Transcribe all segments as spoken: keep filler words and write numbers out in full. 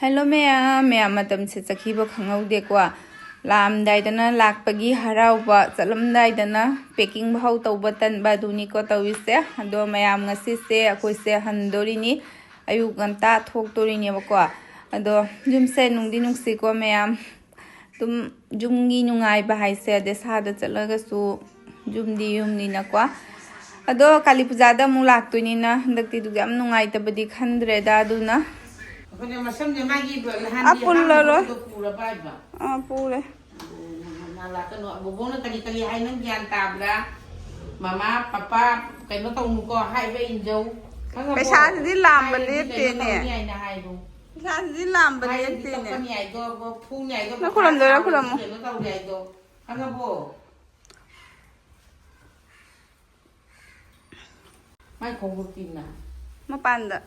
Hello ꯃꯌꯥꯝ, ꯃꯌꯥꯝ ꯃꯇꯝꯁꯦ ꯆꯠꯈꯤꯕ ꯈꯪꯍꯧꯗꯦꯀꯣ꯫ ꯂꯥꯛꯑꯝꯗꯥꯏꯗꯅ ꯂꯥꯛꯄꯒꯤ ꯍꯔꯥꯎꯕ, ꯆꯠꯂꯝꯗꯥꯏꯗꯅ packing ꯐꯥꯎ ꯇꯧꯕ ꯇꯟꯕ, ꯑꯗꯨꯅꯤꯀꯣ ꯇꯧꯔꯤꯁꯦ꯫ ꯑꯗꯣ ꯃꯌꯥꯝ, ꯉꯁꯤꯁꯦ ꯑꯩꯈꯣꯏꯁꯦ ꯍꯟꯗꯣꯔꯤꯅꯤ, ꯑꯌꯨꯛ ꯉꯟꯇꯥ ꯊꯣꯛꯇꯣꯔꯤꯅꯦꯕꯀꯣ꯫ ꯑꯗꯣ ꯌꯨꯝꯁꯦ ꯅꯨꯡꯗꯤ ꯅꯨꯡꯁꯤꯀꯣ ꯃꯌꯥꯝ, ꯑꯗꯨꯝ ꯌꯨꯝꯒꯤ ꯅꯨꯡꯉꯥꯏꯕ ꯍꯥꯏꯁꯦ ꯑꯗ ꯁꯥꯗ ꯆꯠꯂꯒꯁꯨ ꯌꯨꯝꯗꯤ ꯌꯨꯝꯅꯤꯅꯀꯣ꯫ ꯑꯗꯣ ꯀꯥꯂꯤ ꯄꯨꯖꯥꯗ ꯑꯃꯨꯛ ꯂꯥꯛꯇꯣꯏꯅꯤꯅ ꯍꯟꯗꯛꯇꯤ ꯑꯗꯨꯒ ꯌꯥꯝ ꯅꯨꯡꯉꯥꯏꯇꯕꯗꯤ ꯈꯟꯗ꯭ꯔꯦꯗ꯫ ꯑꯗꯨꯅ ꯑꯩꯈꯣꯏꯅ ꯃꯁꯝꯁꯦ ꯃꯥꯒꯤ ꯅꯍꯥꯟꯒꯤ ꯑꯥ, ꯄꯨꯜꯂꯔꯣꯏ꯫ ꯑꯍꯥꯟꯕꯗꯣ ꯄꯨꯔꯕ ꯍꯥꯏꯕ? ꯑꯥ, ꯄꯨꯔꯦ꯫ ꯑꯣ, ꯃꯥ ꯂꯥꯛꯀꯅꯨ꯫ ꯕꯣꯕꯣꯛꯅ ꯀꯔꯤ ꯀꯔꯤ ꯍꯥꯏ ꯅꯪ ꯒ꯭ꯌꯥꯟ ꯇꯥꯕ꯭ꯔꯥ? ꯃꯃꯥ, ꯄꯄꯥ, ꯀꯩꯅꯣ ꯇꯧꯅꯨꯀꯣ, ꯍꯥꯏꯕ ꯏꯟꯖꯧ꯫ ꯈꯪꯉꯕꯣ? ꯄꯩꯁꯥꯁꯤꯗꯤ ꯂꯥꯝꯕ ꯍꯥꯏꯔꯗꯤ ꯀꯩꯅꯣ ꯂꯦꯞꯇꯦꯅꯦ꯫ ꯇꯧꯅꯤ ꯍꯥꯏꯅ ꯍꯥꯏꯕꯣ꯫ ꯄꯩꯁꯥꯁꯤꯗꯤ ꯂꯥꯝꯕ ꯍꯥꯏꯔꯗꯤ ꯂꯦꯞꯇꯦꯅꯦ꯫ ꯀꯞꯀꯅꯤ ꯍꯥꯏꯗꯣ, ꯐꯨꯅꯤ ꯍꯥꯏꯗꯣ, ꯅꯪ ꯈꯨꯔꯨꯝꯗꯣꯏꯔꯥ ꯄꯩꯁꯥ ꯈꯨꯔꯨꯝꯃꯣ? ꯀꯩꯅꯣ ꯇꯧꯔꯦ ꯍꯥꯏꯗꯣ꯫ ꯈꯪꯉꯕꯣ? ꯃꯥꯏ ꯈꯣꯡꯎꯞꯇꯤꯅ? ꯃꯄꯥꯟꯗ꯫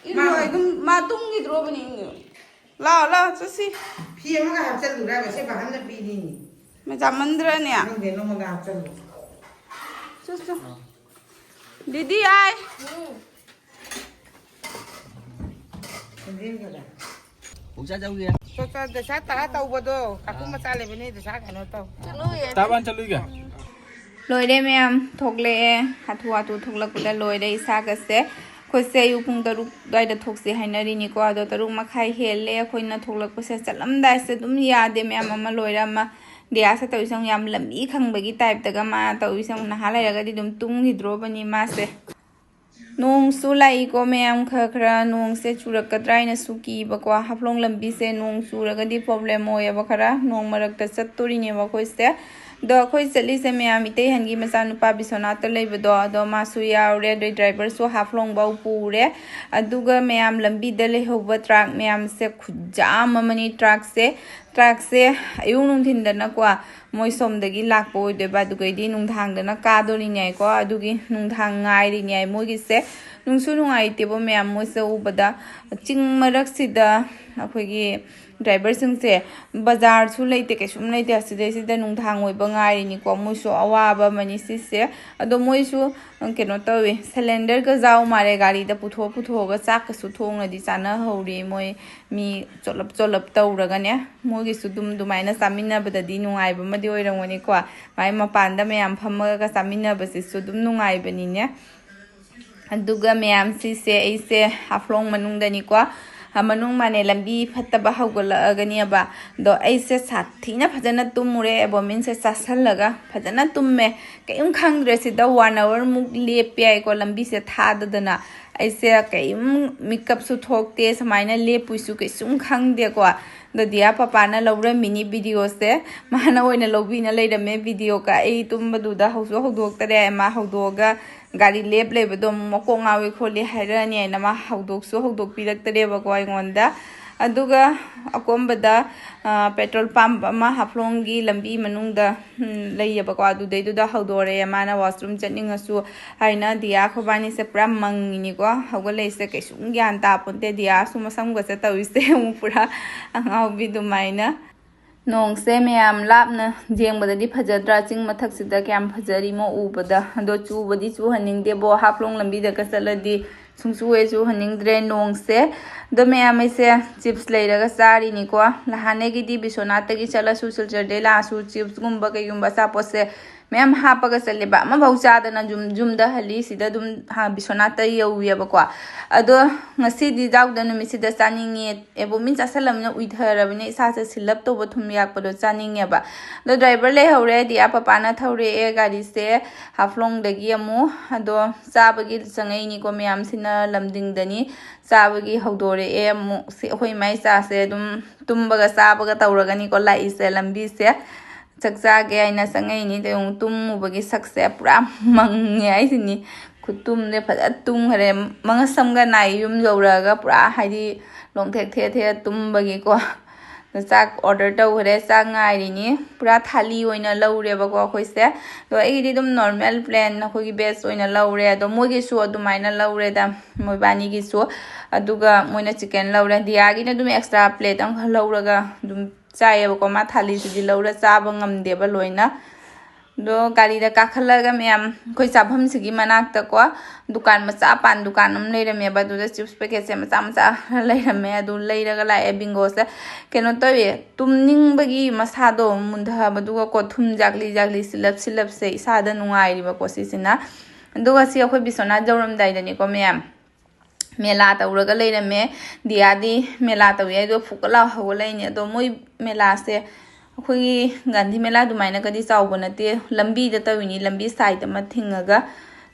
ꯏꯜꯂꯣ, ꯑꯗꯨꯝ ꯃꯥ ꯇꯨꯝꯈꯤꯗ꯭ꯔꯣꯕꯅꯦ, ꯏꯜꯂꯣ꯫ ꯂꯥꯛꯑꯣ, ꯂꯥꯛꯑꯣ, ꯆꯠꯁꯤ꯫ ꯐꯤ ꯑꯃꯒ ꯍꯥꯞꯆꯜꯂꯨꯔꯕ? ꯁꯦ ꯕꯍꯟꯅ ꯄꯤꯔꯤꯅꯤ꯫ ꯃꯆꯥ ꯃꯟꯗ꯭ꯔꯅꯦ? ꯈꯪꯗꯦ, ꯅꯉꯣꯟꯗ ꯍꯥꯞꯆꯜꯂꯨ꯫ ꯆꯠ, ꯆꯠ꯫ ꯗꯤꯗꯤ ꯑꯥꯏ꯫ ꯄꯨꯛꯆꯥ ꯆꯧꯁꯦ꯫ ꯆꯠ, ꯆꯠ, ꯗꯁꯥ ꯇꯔꯥ ꯇꯧꯕꯗꯣ, ꯀꯥꯀꯨ ꯃꯆꯥ ꯂꯩꯕꯅꯤ, ꯗꯁꯥ ꯀꯩꯅꯣ ꯇꯧ꯫ ꯆꯠꯂꯨꯌꯦ꯫ ꯇꯥꯕꯥꯟ ꯆꯠꯂꯨꯏꯒꯦ꯫ ꯂꯣꯏꯔꯦ ꯃꯌꯥꯝ, ꯊꯣꯛꯂꯛꯑꯦ꯫ ꯍꯥꯊꯨ ꯍꯥꯊꯨ ꯊꯣꯛꯂꯛꯄꯗ ꯂꯣꯏꯔꯦ ꯏꯁꯥꯒꯁꯦ꯫ ꯑꯩꯈꯣꯏꯁꯦ ꯑꯌꯨꯛ ꯄꯨꯡ ꯇꯔꯨꯛ ꯑꯗꯨꯋꯥꯏꯗ ꯊꯣꯛꯁꯦ ꯍꯥꯏꯅꯔꯤꯅꯤꯀꯣ, ꯑꯗꯣ ꯇꯔꯨꯛ ꯃꯈꯥꯏ ꯍꯦꯜꯂꯦ ꯑꯩꯈꯣꯏꯅ ꯊꯣꯛꯂꯛꯄꯁꯦ꯫ ꯆꯠꯂꯝꯗꯥꯏꯁꯦ ꯑꯗꯨꯝ ꯌꯥꯗꯦ ꯃꯌꯥꯝ, ꯑꯃ ꯂꯣꯏꯔ ꯑꯃ꯫ ꯗꯤꯌꯥꯁꯦ ꯇꯧꯔꯤꯁꯦ ꯌꯥꯝ ꯂꯝꯕꯤ ꯈꯪꯕꯒꯤ ꯇꯥꯏꯞꯇꯒ ꯃꯥ ꯇꯧꯔꯤꯁꯦ, ꯅꯍꯥꯟ ꯂꯩꯔꯒꯗꯤ ꯑꯗꯨꯝ ꯇꯨꯝꯈꯤꯗ꯭ꯔꯣꯕꯅꯤ ꯃꯥꯁꯦ꯫ ꯅꯣꯡꯁꯨ ꯂꯥꯛꯏꯀꯣ ꯃꯌꯥꯝ, ꯈꯔ ꯈꯔ ꯅꯣꯡꯁꯦ ꯆꯨꯔꯛꯀꯗ꯭ꯔꯥ ꯍꯥꯏꯅꯁꯨ ꯀꯤꯕꯀꯣ꯫ ꯍꯥꯐꯂꯣꯡ ꯂꯝꯕꯤꯁꯦ ꯅꯣꯡ ꯆꯨꯔꯒꯗꯤ problem ꯑꯣꯏꯌꯦꯕ ꯈꯔ꯫ ꯅꯣꯡ ꯃꯔꯛꯇ ꯆꯠꯇꯣꯔꯤꯅꯦꯕ ꯑꯩꯈꯣꯏꯁꯦ꯫ ꯑꯗꯣ ꯑꯩꯈꯣꯏ ꯆꯠꯂꯤꯁꯦ ꯃꯌꯥꯝ, ꯏꯇꯩꯍꯟꯒꯤ ꯃꯆꯥꯅꯨꯄꯥ ꯕꯤꯁ꯭ꯋꯥꯅꯥꯊꯇ ꯂꯩꯕꯗꯣ, ꯑꯗꯣ ꯃꯥꯁꯨ ꯌꯥꯎꯔꯦ꯫ ꯑꯗꯩ driverꯁꯨ ꯍꯥꯐꯂꯣꯡ ꯐꯥꯎ ꯄꯨꯔꯦ꯫ ꯑꯗꯨꯒ ꯃꯌꯥꯝ, ꯂꯝꯕꯤꯗ ꯂꯩꯍꯧꯕ truck ꯃꯌꯥꯝꯁꯦ ꯈꯨꯌꯥꯝ ꯑꯃꯅꯤ꯫ Truckꯁꯦ, truckꯁꯦ ꯑꯌꯨꯛ ꯅꯨꯡꯊꯤꯟꯗꯅꯀꯣ, ꯃꯣꯏ ꯁꯣꯝꯗꯒꯤ ꯂꯥꯛꯄ ꯑꯣꯏꯗꯣꯏꯕ꯫ ꯑꯗꯨꯒꯩꯗꯤ ꯅꯨꯡꯗꯥꯡꯗꯅ ꯀꯥꯗꯣꯔꯤꯅꯦ ꯍꯥꯏꯀꯣ꯫ ꯑꯗꯨꯒꯤ ꯅꯨꯡꯗꯥꯡ ꯉꯥꯏꯔꯤꯅꯦ ꯍꯥꯏ ꯃꯣꯏꯒꯤꯁꯦ꯫ ꯅꯨꯡꯁꯨ ꯅꯨꯡꯉꯥꯏꯇꯦꯕ ꯃꯌꯥꯝ, ꯃꯣꯏꯁꯦ ꯎꯕꯗ꯫ ꯆꯤꯡ ꯃꯔꯛꯁꯤꯗ ꯑꯩꯈꯣꯏꯒꯤ ꯗ꯭ꯔꯥꯏꯚꯔꯁꯤꯡꯁꯦ, ꯕꯖꯥꯔꯁꯨ ꯂꯩꯇꯦ, ꯀꯩꯁꯨꯝ ꯂꯩꯇꯦ꯫ ꯑꯁꯤꯗꯩꯁꯤꯗ ꯅꯨꯡꯗꯥꯡ ꯑꯣꯏꯕ ꯉꯥꯏꯔꯤꯅꯤꯀꯣ꯫ ꯃꯣꯏꯁꯨ ꯑꯋꯥꯕ ꯑꯃꯅꯤ ꯁꯤꯁꯦ꯫ ꯑꯗꯣ ꯃꯣꯏꯁꯨ ꯀꯩꯅꯣ ꯇꯧꯋꯤ, ꯁꯤꯂꯤꯟꯗꯔꯒ ꯌꯥꯎ ꯃꯥꯜꯂꯦ ꯒꯥꯔꯤꯗ ꯄꯨꯊꯣꯛ ꯄꯨꯊꯣꯛꯑꯒ ꯆꯥꯛꯀꯁꯨ ꯊꯣꯡꯅꯗꯤ ꯆꯥꯅꯍꯧꯔꯤ꯫ ꯃꯣꯏ ꯃꯤ ꯆꯣꯂꯞ ꯆꯣꯂꯞ ꯇꯧꯔꯒꯅꯦ꯫ ꯃꯣꯏꯒꯤꯁꯨ ꯑꯗꯨꯝ ꯑꯗꯨꯃꯥꯏꯅ ꯆꯥꯃꯤꯟꯅꯕꯗꯗꯤ ꯅꯨꯡꯉꯥꯏꯕ ꯑꯃꯗꯤ ꯑꯣꯏꯔꯝꯒꯅꯤꯀꯣ꯫ ꯃꯥꯏ ꯃꯄꯥꯟꯗ ꯃꯌꯥꯝ ꯐꯝꯃꯒ ꯆꯥꯃꯤꯟꯅꯕꯁꯤꯁꯨ ꯑꯗꯨꯝ ꯅꯨꯡꯉꯥꯏꯕꯅꯤꯅꯦ꯫ ꯑꯗꯨꯒ ꯃꯌꯥꯝꯁꯤꯁꯦ, ꯑꯩꯁꯦ ꯍꯥꯐꯂꯣꯡ ꯃꯅꯨꯡꯗꯅꯤꯀꯣ꯫ ꯃꯅꯨꯡ ꯃꯥꯅꯦ, ꯂꯝꯕꯤ ꯐꯠꯇꯕ ꯍꯧꯒꯠꯂꯛꯑꯒꯅꯦꯕ꯫ ꯑꯗꯣ ꯑꯩꯁꯦ ꯁꯥꯊꯤꯅ ꯐꯖꯅ ꯇꯨꯝꯃꯨꯔꯦ, ꯑꯦꯕꯣꯃꯤꯟꯁꯦ ꯆꯥꯁꯜꯂꯒ ꯐꯖꯅ ꯇꯨꯝꯃꯦ꯫ ꯀꯔꯤꯝ ꯈꯪꯗ꯭ꯔꯦ꯫ ꯁꯤꯗ ꯋꯥꯟ ꯑꯋꯥꯔꯃꯨꯛ ꯂꯦꯞꯄꯦ ꯍꯥꯏꯀꯣ, ꯂꯝꯕꯤꯁꯦ ꯊꯥꯗꯗꯅ꯫ ꯑꯩꯁꯦ ꯀꯔꯤꯝ ꯃꯤꯀꯞꯁꯨ ꯊꯣꯛꯇꯦ, ꯁꯨꯃꯥꯏꯅ ꯂꯦꯞꯄꯨꯏꯁꯨ ꯀꯩꯁꯨꯝ ꯈꯪꯗꯦꯀꯣ꯫ ꯑꯗꯣ ꯗꯤꯌꯥ ꯄꯄꯥꯅ ꯂꯧꯔꯝꯃꯤꯅꯤ ꯚꯤꯗꯤꯑꯣꯁꯦ꯫ ꯃꯥꯅ ꯑꯣꯏꯅ ꯂꯧꯕꯤꯅ ꯂꯩꯔꯝꯃꯦ ꯚꯤꯗꯤꯑꯣꯒ꯫ ꯑꯩ ꯇꯨꯝꯕꯗꯨꯗ ꯍꯧꯁꯨ ꯍꯧꯗꯣꯛꯇꯔꯦ꯫ ꯃꯥ ꯍꯧꯗꯣꯛꯑꯒ ꯒꯥꯔꯤ ꯂꯦꯞ ꯂꯩꯕꯗꯣ ꯑꯃꯨꯛ ꯃꯀꯣꯛ ꯉꯥꯎꯏ ꯈꯣꯠꯂꯤ ꯍꯥꯏꯔꯛꯑꯅꯤ ꯍꯥꯏꯅ ꯃꯥ ꯍꯧꯗꯣꯛꯁꯨ ꯍꯧꯗꯣꯛꯄꯤꯔꯛꯇꯔꯦꯕꯀꯣ ꯑꯩꯉꯣꯟꯗ꯫ ꯑꯗꯨꯒ ꯑꯀꯣꯝꯕꯗ, ꯑ, ꯄꯦꯇ꯭ꯔꯣꯜ ꯄꯝꯞ ꯑꯃ ꯍꯥꯐꯂꯣꯡꯒꯤ ꯂꯝꯕꯤ ꯃꯅꯨꯡꯗ, ꯎꯝ, ꯂꯩꯌꯦꯕꯀꯣ꯫ ꯑꯗꯨꯗꯩꯗꯨꯗ ꯍꯧꯗꯣꯔꯛꯑꯦ꯫ ꯃꯥꯅ ꯋꯥꯁꯔꯨꯝ ꯆꯠꯅꯤꯡꯉꯁꯨ ꯍꯥꯏꯅ꯫ ꯗꯤꯌꯥ ꯑꯩꯈꯣꯏꯕꯥꯅꯤꯁꯦ ꯄꯨꯔꯥ ꯃꯪꯉꯤꯅꯤꯀꯣ꯫ ꯍꯧꯒꯠꯂꯛꯏꯁꯦ ꯀꯩꯁꯨꯝ ꯒ꯭ꯌꯥꯟ ꯇꯥꯄꯣꯟꯇꯦ꯫ ꯗꯤꯌꯥꯁꯨ ꯃꯁꯝꯒꯁꯦ ꯇꯧꯔꯤꯁꯦ ꯑꯃꯨꯛ ꯄꯨꯔꯥ ꯑꯉꯥꯎꯕꯤ ꯑꯗꯨꯃꯥꯏꯅ꯫ ꯅꯣꯡꯁꯦ ꯃꯌꯥꯝ ꯂꯥꯞꯅ ꯌꯦꯡꯕꯗꯗꯤ ꯐꯖꯗ꯭ꯔꯥ? ꯆꯤꯡ ꯃꯊꯛꯁꯤꯗ ꯀꯌꯥꯝ ꯐꯖꯔꯤꯃꯣ ꯎꯕꯗ꯫ ꯑꯗꯣ ꯆꯨꯕꯗꯤ ꯆꯨꯍꯟꯅꯤꯡꯗꯦꯕꯣ, ꯍꯥꯐꯂꯣꯡ ꯂꯝꯕꯤꯗꯒ ꯆꯠꯂꯗꯤ ꯁꯨꯡꯆꯨ ꯍꯦꯛ ꯆꯨꯍꯟꯅꯤꯡꯗ꯭ꯔꯦ ꯅꯣꯡꯁꯦ꯫ ꯑꯗꯣ ꯃꯌꯥꯝ, ꯑꯩꯁꯦ ꯆꯤꯞꯁ ꯂꯩꯔꯒ ꯆꯥꯔꯤꯅꯤꯀꯣ꯫ ꯅꯍꯥꯟꯉꯩꯒꯤꯗꯤ ꯕꯤꯁ꯭ꯋꯥꯅꯥꯊꯇꯒꯤ ꯆꯠꯂꯁꯨ, ꯁꯤꯜꯆꯔꯗꯩ ꯂꯥꯛꯑꯁꯨ ꯆꯤꯞꯁꯀꯨꯝꯕ ꯀꯩꯒꯨꯝꯕ ꯑꯆꯥꯄꯣꯠꯁꯦ ꯃꯌꯥꯝ ꯍꯥꯞꯄꯒ ꯆꯠꯂꯦꯕ꯫ ꯑꯃꯐꯥꯎ ꯆꯥꯗꯅ ꯌꯨꯝ, ꯌꯨꯝꯗ ꯍꯜꯂꯤ꯫ ꯁꯤꯗ ꯑꯗꯨꯝ, ꯍꯥ, ꯕꯤꯁ꯭ꯋꯥꯅꯥꯊꯇ ꯌꯧꯋꯦꯕꯀꯣ꯫ ꯑꯗꯣ ꯉꯁꯤꯗꯤ ꯖꯥꯎꯗ ꯅꯨꯃꯤꯠꯁꯤꯗ ꯆꯥꯅꯤꯡꯉꯦ꯫ ꯑꯦꯕꯣꯃꯤꯟ ꯆꯥꯁꯜꯂꯕꯅꯤꯅ ꯎꯏꯊꯔꯕꯅꯤꯅ ꯏꯁꯥꯁꯦ ꯁꯤꯜꯂꯞ ꯇꯧꯕ ꯊꯨꯝ ꯌꯥꯛꯄꯗꯣ ꯆꯥꯅꯤꯡꯉꯦꯕ꯫ ꯑꯗꯣ ꯗ꯭ꯔꯥꯏꯚꯔ ꯂꯩꯍꯧꯔꯦ꯫ ꯗꯤꯌꯥ ꯄꯄꯥꯅ ꯊꯧꯔꯛꯑꯦ ꯒꯥꯔꯤꯁꯦ ꯍꯥꯐꯂꯣꯡꯗꯒꯤ ꯑꯃꯨꯛ꯫ ꯑꯗꯣ ꯆꯥꯕꯒꯤ ꯆꯪꯉꯛꯏꯅꯤꯀꯣ꯫ ꯃꯌꯥꯝꯁꯤꯅ ꯂꯝꯗꯤꯡꯗꯅꯤ꯫ ꯆꯥꯕꯒꯤ ꯍꯧꯗꯣꯔꯛꯑꯦ ꯑꯃꯨꯛ꯫ ꯁꯤ ꯑꯩꯈꯣꯏ ꯏꯃꯥ ꯏꯆꯥꯁꯦ ꯑꯗꯨꯝ ꯇꯨꯝꯕꯒ ꯆꯥꯕꯒ ꯇꯧꯔꯒꯅꯤꯀꯣ ꯂꯥꯛꯏꯁꯦ ꯂꯝꯕꯤꯁꯦ꯫ ꯆꯥꯛ ꯆꯥꯒꯦ ꯍꯥꯏꯅ ꯆꯪꯉꯛꯏꯅꯤ꯫ ꯀꯩꯅꯣ, ꯇꯨꯝꯃꯨꯕꯒꯤ ꯁꯛꯁꯦ ꯄꯨꯔꯥ ꯃꯪꯉꯦ ꯍꯥꯏꯁꯤꯅꯤ꯫ ꯈꯨꯇꯨꯝꯁꯦ ꯐꯖꯅ ꯇꯨꯝꯈ꯭ꯔꯦ꯫ ꯃꯉꯛ ꯁꯝꯒ ꯅꯥꯏ ꯌꯨꯝ ꯌꯧꯔꯛꯑꯒ ꯄꯨꯔꯥ, ꯍꯥꯏꯗꯤ, ꯂꯣꯡꯊꯦꯛ ꯊꯦꯛ ꯊꯦꯛ ꯇꯨꯝꯕꯒꯤꯀꯣ꯫ ꯆꯥꯛ ꯑꯣꯔꯗꯔ ꯇꯧꯈ꯭ꯔꯦ, ꯆꯥꯛ ꯉꯥꯏꯔꯤꯅꯤ꯫ ꯄꯨꯔꯥ ꯊꯥꯂꯤ ꯑꯣꯏꯅ ꯂꯧꯔꯦꯕꯀꯣ ꯑꯩꯈꯣꯏꯁꯦ꯫ ꯑꯗꯣ ꯑꯩꯒꯤꯗꯤ ꯑꯗꯨꯝ ꯅꯣꯔꯃꯦꯜ ꯄ꯭ꯂꯦꯟ ꯑꯩꯈꯣꯏꯒꯤ ꯕꯦꯖ ꯑꯣꯏꯅ ꯂꯧꯔꯦ꯫ ꯑꯗꯣ ꯃꯣꯏꯒꯤꯁꯨ ꯑꯗꯨꯃꯥꯏꯅ ꯂꯧꯔꯦꯗ, ꯃꯣꯏꯕꯥꯅꯤꯒꯤꯁꯨ꯫ ꯑꯗꯨꯒ ꯃꯣꯏꯅ ꯆꯤꯀꯟ ꯂꯧꯔꯦ꯫ ꯗꯤꯌꯥꯒꯤꯅ ꯑꯗꯨꯝ ꯑꯦꯛꯁꯇ꯭ꯔꯥ ꯄ꯭ꯂꯦꯠ ꯑꯃꯈꯛ ꯂꯧꯔꯒ ꯑꯗꯨꯝ ꯆꯥꯏꯌꯦꯕꯀꯣ꯫ ꯃꯥ ꯊꯥꯂꯤꯁꯤꯗꯤ ꯂꯧꯔ ꯆꯥꯕ ꯉꯝꯗꯦꯕ ꯂꯣꯏꯅ꯫ ꯑꯗꯣ ꯒꯥꯔꯤꯗ ꯀꯥꯈꯠꯂꯒ ꯃꯌꯥꯝ ꯑꯩꯈꯣꯏ ꯆꯥꯐꯝꯁꯤꯒꯤ ꯃꯅꯥꯛꯇꯀꯣ ꯗꯨꯀꯥꯟ ꯃꯆꯥ, ꯄꯥꯟ ꯗꯨꯀꯥꯟ ꯑꯃ ꯂꯩꯔꯝꯃꯦꯕ꯫ ꯑꯗꯨꯗ ꯆꯤꯞꯁ ꯄꯦꯀꯦꯠꯁꯦ ꯃꯆꯥ ꯃꯆꯥ ꯂꯩꯔꯝꯃꯦ꯫ ꯑꯗꯨ ꯂꯩꯔꯒ ꯂꯥꯛꯑꯦ꯫ ꯕꯤꯡꯒꯣꯁꯦ ꯀꯩꯅꯣ ꯇꯧꯋꯦ, ꯇꯨꯝꯅꯤꯡꯕꯒꯤ ꯃꯁꯥꯗꯣ ꯃꯨꯟꯊꯕꯗꯨꯒꯀꯣ ꯊꯨꯝ ꯖꯥꯛꯂꯤ ꯖꯥꯛꯂꯤ ꯁꯤꯜꯂꯞ ꯁꯤꯜꯂꯞꯁꯦ ꯏꯁꯥꯗ ꯅꯨꯡꯉꯥꯏꯔꯤꯕꯀꯣ ꯁꯤꯁꯤꯅ꯫ ꯑꯗꯨꯒ ꯁꯤ ꯑꯩꯈꯣꯏ ꯕꯤꯁ꯭ꯋꯥꯅꯥꯊ ꯌꯧꯔꯝꯗꯥꯏꯗꯅꯤꯀꯣ ꯃꯌꯥꯝ ꯃꯦꯂꯥ ꯇꯧꯔꯒ ꯂꯩꯔꯝꯃꯦ꯫ ꯗꯤꯌꯥꯗꯤ ꯃꯦꯂꯥ ꯇꯧꯋꯦ ꯍꯥꯏꯗꯣ ꯐꯨꯛꯀ ꯂꯥꯎ ꯍꯧꯒꯠꯂꯛꯏꯅꯦ꯫ ꯑꯗꯣ ꯃꯣꯏ ꯃꯦꯂꯥꯁꯦ ꯑꯩꯈꯣꯏꯒꯤ ꯒꯥꯟꯙꯤ ꯃꯦꯂꯥ ꯑꯗꯨꯃꯥꯏꯅꯒꯗꯤ ꯆꯥꯎꯕ ꯅꯠꯇꯦ, ꯂꯝꯕꯤꯗ ꯇꯧꯔꯤꯅꯤ, ꯂꯝꯕꯤ ꯁꯥꯏꯗ ꯑꯃ ꯊꯤꯡꯉꯒ꯫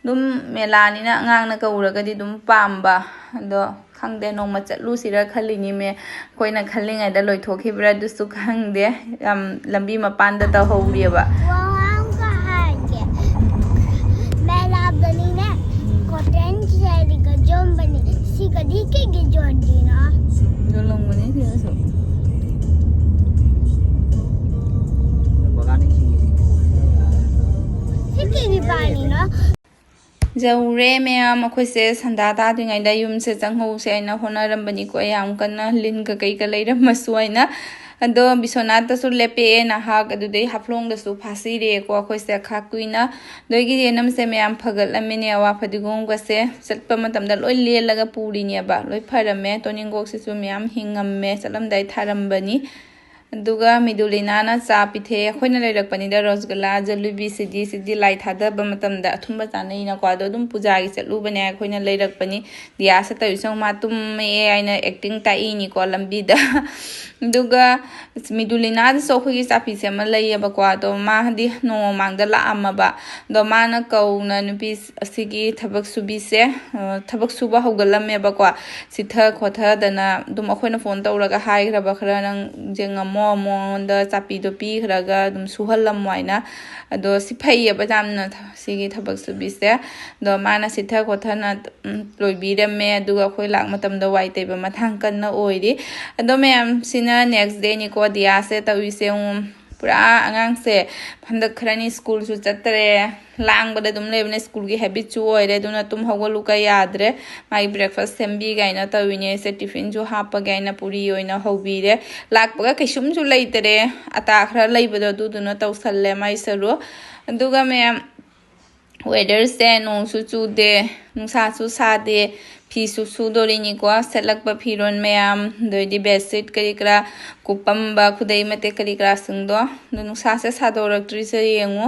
ꯑꯗꯨꯝ ꯃꯦꯂꯥꯅꯤꯅ ꯑꯉꯥꯡꯅ ꯀꯧꯔꯒꯗꯤ ꯑꯗꯨꯝ ꯄꯥꯝꯕ꯫ ꯑꯗꯣ ꯈꯪꯗꯦ, ꯅꯣꯡꯃ ꯆꯠꯂꯨꯁꯤꯔ ꯈꯜꯂꯤꯅꯤ ꯃꯦ꯫ ꯑꯩꯈꯣꯏꯅ ꯈꯜꯂꯤꯉꯩꯗ ꯂꯣꯏꯊꯣꯛꯈꯤꯕ꯭ꯔꯥ ꯑꯗꯨꯁꯨ ꯈꯪꯗꯦ꯫ ꯌꯥꯝ ꯂꯝꯕꯤ ꯃꯄꯥꯟꯗ ꯇꯧꯍꯧꯔꯤꯑꯕ꯫ ꯋꯥ ꯑꯃꯒ ꯍꯥꯏꯒꯦ꯫ ꯃꯦꯂꯥꯗꯅꯤꯅꯦ, ꯀꯣꯇꯟ ꯁꯦꯠꯂꯒ ꯌꯣꯟꯕꯅꯤ꯫ ꯁꯤꯒꯗꯤ ꯀꯩꯒꯤ ꯌꯣꯟꯗ꯭ꯔꯤꯅꯣ? ꯌꯣꯜꯂꯝꯒꯅꯤ ꯁꯤꯗꯁꯨ꯫ ꯁꯤ ꯀꯩꯒꯤ ꯄꯥꯜꯂꯤꯅꯣ? ꯌꯧꯔꯦ ꯃꯌꯥꯝ꯫ ꯑꯩꯈꯣꯏꯁꯦ ꯁꯟꯗꯥ ꯇꯥꯗ꯭ꯔꯤꯉꯩꯗ ꯌꯨꯝꯁꯦ ꯆꯪꯍꯧꯁꯦ ꯍꯥꯏꯅ ꯍꯣꯠꯅꯔꯝꯕꯅꯤꯀꯣ, ꯌꯥꯝ ꯀꯟꯅ ꯂꯤꯟꯒ ꯀꯩꯒ ꯂꯩꯔꯝꯃꯁꯨ ꯍꯥꯏꯅ꯫ ꯑꯗꯣ ꯕꯤꯁ꯭ꯋꯥꯅꯥꯊꯇꯁꯨ ꯂꯦꯞꯄꯛꯑꯦ ꯅꯍꯥꯛ, ꯑꯗꯨꯗꯩ ꯍꯥꯐꯂꯣꯡꯗꯁꯨ ꯐꯥꯁꯤꯔꯦꯀꯣ ꯑꯩꯈꯣꯏꯁꯦ ꯈꯥ ꯀꯨꯏꯅ꯫ ꯅꯣꯏꯒꯤ ꯌꯦꯅꯝꯁꯦ ꯃꯌꯥꯝ ꯐꯒꯠꯂꯝꯃꯤꯅꯦ, ꯑꯋꯥ ꯐꯗꯤꯒꯣꯝꯒꯁꯦ ꯆꯠꯄ ꯃꯇꯝꯗ ꯂꯣꯏ ꯂꯦꯜꯂꯒ ꯄꯨꯔꯤꯅꯦꯕ꯫ ꯂꯣꯏ ꯐꯔꯝꯃꯦ꯫ ꯇꯣꯅꯤꯡꯀꯣꯛꯁꯤꯁꯨ ꯃꯌꯥꯝ ꯍꯤꯡꯉꯝꯃꯦ, ꯆꯠꯂꯝꯗꯥꯏ ꯊꯥꯔꯝꯕꯅꯤ꯫ ꯑꯗꯨꯒ ꯃꯤꯗꯨꯂꯤꯅꯥꯅ ꯆꯥ ꯄꯤꯊꯛꯑꯦ꯫ ꯑꯩꯈꯣꯏꯅ ꯂꯩꯔꯛꯄꯅꯤꯗ ꯔꯣꯁꯒꯨꯂꯥ, ꯖꯂꯤꯕꯤ, ꯁꯤꯗꯤ, ꯁꯤꯗꯤ ꯂꯥꯏ ꯊꯥꯗꯕ ꯃꯇꯝꯗ ꯑꯊꯨꯝꯕ ꯆꯥꯅꯩꯅꯀꯣ꯫ ꯑꯗꯣ ꯑꯗꯨꯝ ꯄꯨꯖꯥꯒꯤ ꯆꯠꯂꯨꯕꯅꯦ꯫ ꯑꯩꯈꯣꯏꯅ ꯂꯩꯔꯛꯄꯅꯤ꯫ ꯗꯤꯌꯥꯁꯦ ꯇꯧꯔꯤꯁꯦ ꯌꯦꯡꯉꯨ, ꯃꯥ ꯇꯨꯝꯃꯦ ꯍꯥꯏꯅ ꯑꯦꯛꯇꯤꯡ ꯇꯥꯛꯏꯅꯤꯀꯣ ꯂꯝꯕꯤꯗ꯫ ꯑꯗꯨꯒ ꯃꯤꯗꯨꯂꯤꯅꯥꯗꯁꯨ ꯑꯩꯈꯣꯏꯒꯤ ꯆꯥꯄꯤꯁꯦ ꯑꯃ ꯂꯩꯌꯦꯕꯀꯣ꯫ ꯑꯗꯣ ꯃꯥꯗꯤ ꯅꯣꯡꯃ ꯃꯃꯥꯡꯗ ꯂꯥꯛꯑꯝꯃꯕ꯫ ꯑꯗꯣ ꯃꯥꯅ ꯀꯧꯅ ꯅꯨꯄꯤ ꯑꯁꯤꯒꯤ ꯊꯕꯛ ꯁꯨꯕꯤꯁꯦ, ꯑ, ꯊꯕꯛ ꯁꯨꯕ ꯍꯧꯒꯠꯂꯝꯃꯦꯕꯀꯣ꯫ ꯆꯤꯠꯊ ꯈꯣꯠꯊꯗꯅ ꯑꯗꯨꯝ ꯑꯩꯈꯣꯏꯅ ꯐꯣꯟ ꯇꯧꯔꯒ ꯍꯥꯏꯈ꯭ꯔꯕ, "ꯈꯔ ꯅꯪ ꯌꯦꯡꯉꯝꯃꯣ" ꯃꯉꯣꯟꯗ ꯆꯥꯕꯤꯗꯣ ꯄꯤꯈ꯭ꯔꯒ ꯑꯗꯨꯝ ꯁꯨꯍꯜꯂꯝꯃꯣ ꯍꯥꯏꯅ꯫ ꯑꯗꯣ ꯁꯤ ꯐꯩꯌꯦꯕ ꯌꯥꯝꯅ, ꯊ-, ꯁꯤꯒꯤ ꯊꯕꯛ ꯁꯨꯕꯤꯁꯦ꯫ ꯑꯗꯣ ꯃꯥꯅ ꯁꯤꯠꯊ ꯈꯣꯠꯊꯅ, ꯎꯝ, ꯂꯣꯏꯕꯤꯔꯝꯃꯦ꯫ ꯑꯗꯨꯒ ꯑꯩꯈꯣꯏ ꯂꯥꯛ ꯃꯇꯝꯗ ꯋꯥꯏ ꯇꯩꯕ ꯃꯇꯥꯡ ꯀꯟꯅ ꯑꯣꯏꯔꯤ꯫ ꯑꯗꯣ ꯃꯌꯥꯝꯁꯤꯅ next dayꯅꯤꯀꯣ ꯗꯤꯌꯥꯁꯦ ꯇꯧꯔꯤꯁꯦ꯫ ꯎꯝ, ꯄꯨꯔꯥ ꯑꯉꯥꯡꯁꯦ ꯍꯟꯗꯛ ꯈꯔꯅꯤ ꯁ꯭ꯀꯨꯜꯁꯨ ꯆꯠꯇꯔꯦ, ꯂꯥꯡꯕꯗ ꯑꯗꯨꯝ ꯂꯩꯕꯅꯦ꯫ ꯁ꯭ꯀꯨꯜꯒꯤ habitꯁꯨ ꯑꯣꯏꯔꯦ, ꯑꯗꯨꯅ ꯇꯨꯝ ꯍꯧꯒꯠꯂꯨ ꯀ ꯌꯥꯗ꯭ꯔꯦ꯫ ꯃꯥꯒꯤ breakfast ꯁꯦꯝꯕꯤ ꯀꯥꯏꯅ ꯇꯧꯔꯤꯅꯦ ꯑꯩꯁꯦ꯫ Tiffinꯁꯨ ꯍꯥꯞꯄꯒꯦ ꯍꯥꯏꯅ ꯄꯨꯔꯤ ꯑꯣꯏꯅ ꯍꯧꯕꯤꯔꯦ꯫ ꯂꯥꯛꯄꯒ ꯀꯩꯁꯨꯝꯁꯨ ꯂꯩꯇꯔꯦ, ꯑꯇꯥ ꯈꯔ ꯂꯩꯕꯗꯣ ꯑꯗꯨꯗꯨꯅ ꯇꯧꯁꯜꯂꯦ ꯃꯥꯏ ꯁꯔꯨ꯫ ꯑꯗꯨꯒ ꯃꯌꯥꯝ, weatherꯁꯦ ꯅꯣꯡꯁꯨ ꯆꯨꯗꯦ, ꯅꯨꯡꯁꯥꯁꯨ ꯁꯥꯗꯦ, ꯐꯤꯁꯨ ꯁꯨꯗꯣꯔꯤꯅꯤꯀꯣ꯫ ꯁꯦꯠꯂꯛꯄ ꯐꯤꯔꯣꯟ ꯃꯌꯥꯝ, ꯑꯗꯩꯗꯤ bedsheet ꯀꯔꯤ ꯀꯔꯥ, ꯀꯨꯞꯄꯝꯕ ꯈꯨꯗꯩ ꯃꯇꯦꯛ ꯀꯔꯤ ꯀꯔꯥꯁꯤꯡꯗꯣ꯫ ꯑꯗꯣ ꯅꯨꯡꯁꯥꯁꯦ ꯁꯥꯗꯣꯔꯛꯇ꯭ꯔꯤꯁꯦ ꯌꯦꯡꯉꯨ꯫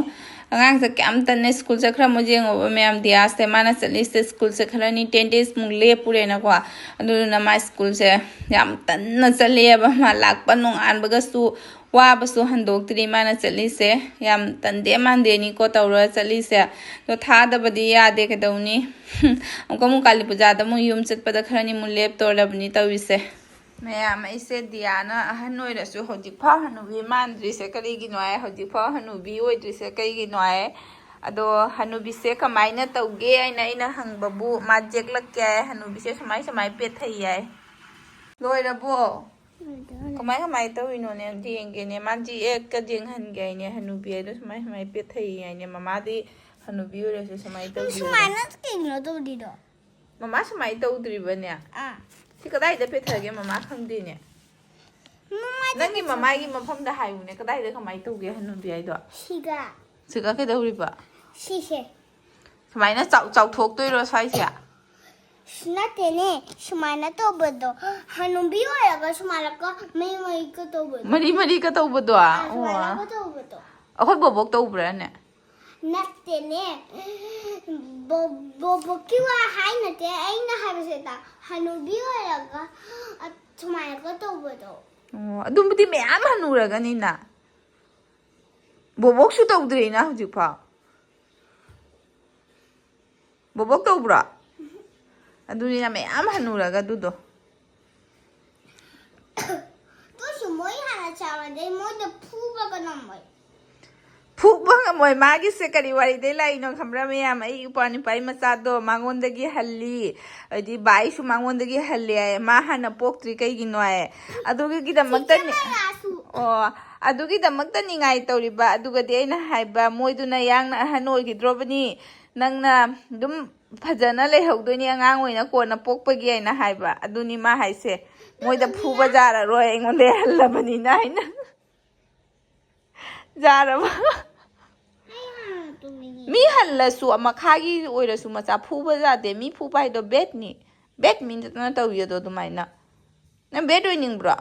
ꯑꯉꯥꯡꯁꯦ ꯀꯌꯥꯝ ꯇꯟꯅ ꯁ꯭ꯀꯨꯜ ꯆꯠꯈ꯭ꯔꯃꯣ ꯌꯦꯡꯉꯣꯕ ꯃꯌꯥꯝ꯫ ꯗꯤꯌꯥꯁꯦ ꯃꯥꯅ ꯆꯠꯂꯤꯁꯦ ꯁ꯭ꯀꯨꯜꯁꯦ ꯈꯔꯅꯤ ten days ꯃꯨꯛ ꯂꯦꯞꯄꯨꯔꯦꯅꯀꯣ꯫ ꯑꯗꯨꯗꯨꯅ ꯃꯥ ꯁ꯭ꯀꯨꯜꯁꯦ ꯌꯥꯝ ꯇꯟꯅ ꯆꯠꯂꯦꯕ꯫ ꯃꯥ ꯂꯥꯛꯄ ꯅꯣꯡꯉꯥꯟꯕꯒꯁꯨ ꯋꯥꯕꯁꯨ ꯍꯟꯗꯣꯛꯇ꯭ꯔꯤ ꯃꯥꯅ ꯆꯠꯂꯤꯁꯦ꯫ ꯌꯥꯝ ꯇꯟꯗꯦ ꯃꯥꯟꯗꯦꯅꯤꯀꯣ ꯇꯧꯔ ꯆꯠꯂꯤꯁꯦ꯫ ꯑꯗꯣ ꯊꯥꯗꯕꯗꯤ ꯌꯥꯗꯦ, ꯀꯩꯗꯧꯅꯤ? ꯑꯃꯨꯛꯀ ꯑꯃꯨꯛ ꯀꯥꯂꯤ ꯄꯨꯖꯥꯗ ꯑꯃꯨꯛ ꯌꯨꯝ ꯆꯠꯄꯗ ꯈꯔꯅꯤ ꯑꯃꯨꯛ ꯂꯦꯞꯇꯣꯔꯕꯅꯤ ꯇꯧꯔꯤꯁꯦ꯫ ꯃꯌꯥꯝ, ꯑꯩꯁꯦ ꯗꯤꯌꯥꯅ ꯑꯍꯟ ꯑꯣꯏꯔꯁꯨ ꯍꯧꯖꯤꯛꯐꯥꯎ ꯍꯅꯨꯕꯤ ꯃꯥꯟꯗ꯭ꯔꯤꯁꯦ ꯀꯔꯤꯒꯤꯅꯣ ꯍꯥꯏ? ꯍꯧꯖꯤꯛꯐꯥꯎ ꯍꯅꯨꯕꯤ ꯑꯣꯏꯗ꯭ꯔꯤꯁꯦ ꯀꯩꯒꯤꯅꯣ ꯍꯥꯏ? ꯑꯗꯣ ꯍꯅꯨꯕꯤꯁꯦ ꯀꯃꯥꯏꯅ ꯇꯧꯒꯦ ꯍꯥꯏꯅ ꯑꯩꯅ ꯍꯪꯕꯕꯨ ꯃꯥ ꯖꯦꯛꯂꯛꯀꯦ ꯍꯥꯏ, ꯍꯅꯨꯕꯤꯁꯦ ꯁꯨꯃꯥꯏ ꯁꯨꯃꯥꯏ ꯄꯦꯠꯊꯩ ꯍꯥꯏ꯫ ꯂꯣꯏꯔꯕꯣ? ꯀꯃꯥꯏ ꯀꯃꯥꯏ ꯇꯧꯔꯤꯅꯣꯅꯦ? ꯑꯝꯇ ꯌꯦꯡꯒꯦꯅꯦ꯫ ꯃꯥꯗꯤ ꯑꯦꯛꯀ ꯌꯦꯡꯍꯟꯒꯦ ꯍꯥꯏꯅꯦ꯫ ꯍꯅꯨꯕꯤ ꯍꯥꯏꯗꯣ ꯁꯨꯃꯥꯏ ꯁꯨꯃꯥꯏ ꯄꯦꯠꯊꯩ ꯍꯥꯏꯅꯦ꯫ ꯃꯃꯥꯗꯤ ꯍꯅꯨꯕꯤ ꯑꯣꯏꯔꯁꯨ ꯁꯨꯃꯥꯏ ꯇꯧꯕꯤꯔꯣ꯫ ꯁꯨꯃꯥꯏꯅ ꯀꯩꯒꯤꯅꯣ ꯇꯧꯔꯤꯗꯣ? ꯃꯃꯥ ꯁꯨꯃꯥꯏ ꯇꯧꯗ꯭ꯔꯤꯕꯅꯦ? ꯑꯥ꯫ ꯁꯤ ꯀꯗꯥꯏꯗ ꯄꯦꯠꯊꯒꯦ? ꯃꯃꯥ ꯈꯪꯗꯦꯅꯦ꯫ ꯃꯃꯥꯏꯗ ꯅꯪꯒꯤ ꯄꯦꯠꯊ- ꯃꯃꯥꯏꯒꯤ ꯃꯐꯝꯗ ꯍꯥꯏꯌꯨꯅꯦ꯫ ꯀꯗꯥꯏꯗ ꯀꯃꯥꯏ ꯇꯧꯒꯦ ꯍꯅꯨꯕꯤ ꯍꯥꯏꯗꯣ? ꯁꯤꯒ꯫ ꯁꯤꯒ ꯀꯩꯗꯧꯔꯤꯕ? ꯁꯤꯁꯦ꯫ ꯁꯨꯃꯥꯏꯅ ꯆꯥꯎ-, ꯆꯥꯎꯊꯣꯛꯇꯣꯏꯔꯣ ꯁ꯭ꯋꯥꯏꯁꯦ? ꯅꯠꯇꯦꯅꯦ, ꯁꯨꯃꯥꯏꯅ ꯇꯧꯕꯗꯣ꯫ ꯍꯅꯨꯕꯤ ꯑꯣꯏꯔꯒ ꯁꯨꯃꯥꯏꯅ ꯀ-, ꯃꯩ ꯃꯩꯒ ꯇꯧꯕꯗꯣ꯫ ꯃꯔꯤ ꯃꯔꯤꯒ ꯇꯧꯕꯗꯣ? ꯑꯥ, ꯑꯣ꯫ ꯁꯨꯃꯥꯏꯅꯒ ꯇꯧꯕꯗꯣ꯫ ꯑꯩꯈꯣꯏ ꯕꯣꯕꯣꯛ ꯇꯧꯕ꯭ꯔꯥꯅꯦ? ꯅꯠꯇꯦꯅꯦ꯫ ꯕꯣ-, ꯕꯣꯕꯣꯛꯀꯤ ꯋꯥ ꯍꯥꯏ ꯅꯠꯇꯦ, ꯑꯩꯅ ꯍꯥꯏꯕꯁꯦ ꯇꯥ-, ꯍꯅꯨꯕꯤ ꯑꯣꯏꯔꯒ, ꯑ, ꯁꯨꯃꯥꯏꯅꯒ ꯇꯧꯕꯗꯣ꯫ ꯑꯣ, ꯑꯗꯨꯕꯨꯗꯤ ꯃꯌꯥꯝ ꯍꯅꯨꯔꯒꯅꯤꯅ꯫ ꯕꯣꯕꯣꯛꯁꯨ ꯇꯧꯗ꯭ꯔꯤꯅ ꯍꯧꯖꯤꯛꯐꯥꯎ꯫ ꯕꯣꯕꯣꯛ ꯇꯧꯕ꯭ꯔꯣ? ꯑꯗꯨꯅꯤꯅ ꯃꯌꯥꯝ ꯍꯟꯅꯨꯔꯒ ꯑꯗꯨꯗꯣ꯫ ꯑꯗꯨꯁꯨ ꯃꯣꯏ ꯍꯥꯟꯅ ꯆꯥꯕꯗꯩ ꯃꯣꯏꯗ ꯐꯨꯕꯒ ꯉꯝꯃꯣꯏ꯫ ꯐꯨꯕ ꯉꯝꯃꯣꯏ꯫ ꯃꯥꯒꯤꯁꯦ ꯀꯔꯤ ꯋꯥꯔꯤꯗꯩ ꯂꯥꯛꯏꯅꯣ ꯈꯪꯕ꯭ꯔꯥ ꯃꯌꯥꯝ? ꯑꯩ ꯏꯄ꯭ꯋꯥ ꯅꯨꯄꯥꯒꯤ ꯃꯆꯥꯗꯣ ꯃꯉꯣꯟꯗꯒꯤ ꯍꯜꯂꯤ, ꯍꯥꯏꯗꯤ ꯕꯥꯏꯁꯨ ꯃꯉꯣꯟꯗꯒꯤ ꯍꯜꯂꯤ ꯍꯥꯏ꯫ ꯃꯥ ꯍꯥꯟꯅ ꯄꯣꯛꯇ꯭ꯔꯤ ꯀꯩꯒꯤꯅꯣ ꯍꯥꯏ꯫ ꯑꯗꯨꯒꯤꯗꯃꯛꯇꯅꯤ꯫ ꯃꯌꯥꯁꯨ ꯑꯣ, ꯑꯗꯨꯒꯤꯗꯃꯛꯇ ꯅꯤꯡꯉꯥꯏ ꯇꯧꯔꯤꯕ꯫ ꯑꯗꯨꯒꯗꯤ ꯑꯩꯅ ꯍꯥꯏꯕ, ꯃꯣꯏꯗꯨꯅ ꯌꯥꯡꯅ ꯑꯍꯟ ꯑꯣꯏꯈꯤꯗ꯭ꯔꯣꯕꯅꯤ, ꯅꯪꯅ ꯑꯗꯨꯝ ꯐꯖꯅ ꯂꯩꯍꯧꯗꯣꯏꯅꯤ ꯑꯉꯥꯡ ꯑꯣꯏꯅ ꯀꯣꯟꯅ ꯄꯣꯛꯄꯒꯤ ꯍꯥꯏꯅ ꯍꯥꯏꯕ꯫ ꯑꯗꯨꯅꯤ ꯃꯥ ꯍꯥꯏꯁꯦ, ꯃꯣꯏꯗ ꯐꯨꯕ ꯌꯥꯔꯔꯣꯏ ꯑꯩꯉꯣꯟꯗ ꯍꯜꯂꯕꯅꯤꯅ ꯍꯥꯏꯅ꯫ ꯌꯥꯔꯕ? ꯑꯩ ꯍꯥꯟꯅ ꯇꯨꯝꯅꯤꯡꯉꯦ꯫ ꯃꯤ ꯍꯜꯂꯁꯨ ꯃꯈꯥꯒꯤ ꯑꯣꯏꯔꯁꯨ ꯃꯆꯥ ꯐꯨꯕ ꯌꯥꯗꯦ꯫ ꯃꯤ ꯐꯨꯕ ꯍꯥꯏꯗꯣ ꯕꯦꯠꯅꯤ꯫ ꯕꯦꯠ ꯃꯤ ꯅꯠꯇꯅ ꯇꯧꯏ ꯑꯗꯣ ꯑꯗꯨꯃꯥꯏꯅ꯫ ꯅꯪ ꯕꯦꯠ ꯑꯣꯏꯅꯤꯡꯕ꯭ꯔꯣ?